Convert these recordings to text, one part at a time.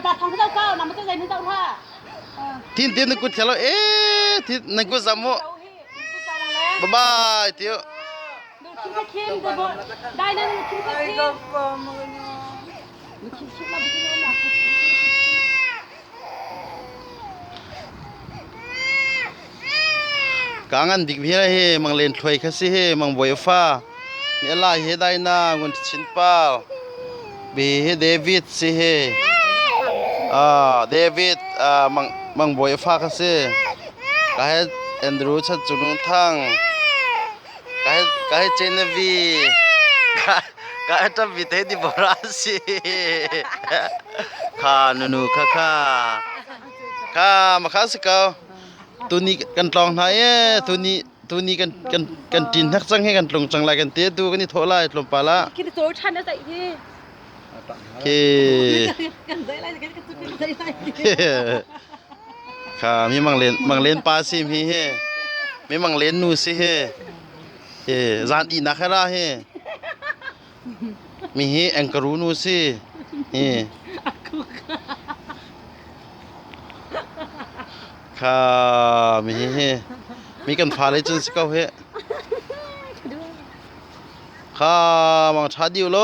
ບາດຂອງເຈົ້າເຈົ້ານຳມາເຈົ້າໃຈໜຶ່ງເຈົ້າທ່າ ທິນ ທິນ ນັ່ງກຸດແຂນລາວເອ ທິນ ນັ່ງກຸດສາມໂມ ເຈົ້າເຮ ເຈົ້ານາງແລ ບາຍບາຍ ຕິວ ດູດຄິມແທ້ຄິມ ເດີບໍ່ ໄດ້ນັ້ນຄິມແທ້ຄິມ ກາງອັນດິກເຮລະເຮ ມັງເລນຖວຍຄະຊິເຮ ມັງໂບຍອາຟາ ເມລາເຮໄດນາ ງຸນຊິນປາວ ເບເຮເດວິດຊິເຮ ອາ ເດວິດ ອາ ມັງ ມັງໂບຍອາຟາຄະຊິ ກາເຮດ ແອນດຣູ ຊັດຈຸນຸງທັງ ກາເຮດ ກາເຮດ ເຈນເນວີ ກາ ກາເຮດ ທຳບິດ ເຮດ ດີໂບຣາຊິ ຄາ ນູນູ ຄາ ຄາ ຄາ ມາຄາສະເກົາ ຕູນີ້ກັນຕອງນາເອ ຕູນີ້ ຕູນີ້ກັນ ກັນ ກັນຕີນຮັກສັງເຮກັນຕົງຈັງໄລກັນເຕະ ຕູກັນນີ້ໂທລາຍລົມປາລະ ຄິດໂຕທັນນະໃຈເຮ ເຄ ກັນໄດ້ໄລກັນໄດ້ໄລ ຄ່າ ມີມັງເລນ ມັງເລນປາຊິມເຮ ມີມັງເລນນູຊິເຮ ເຮ ຈານອີນາຄາລາເຮ ມີເຮ ແອງກາຣູນູຊິເຮ ຄ່າ ມີເຮ ເຮ ມີກັນຟາເລເຈີນສະເກົາເຮ ຄ່າ ມັງທາດິວໂລ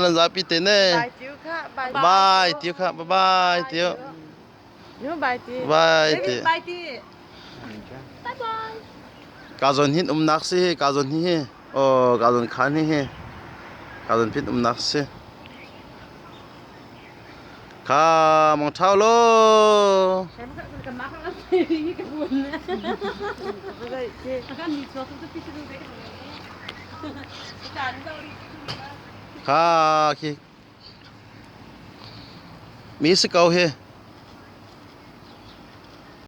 ນັນຈາປີເຕເນ ບາຍຕິວຄ່ະ ບາຍ ບາຍຕິວຄ່ະ ບາຍບາຍຕິວ ຍອມບາຍຕິ ບາຍຕິ ບາຍຕິ ບາຍບາຍ ກາຈອນຫີນອຸມນັກຊິເຮ ກາຈອນຫີນເຮ ໂອ ກາຈອນຄານເຮ ກາຈອນພິນອຸມນັກຊິ ຄ່າ ມັງເທົາໂລ ຄ່າ ມີສະເກົາເຮ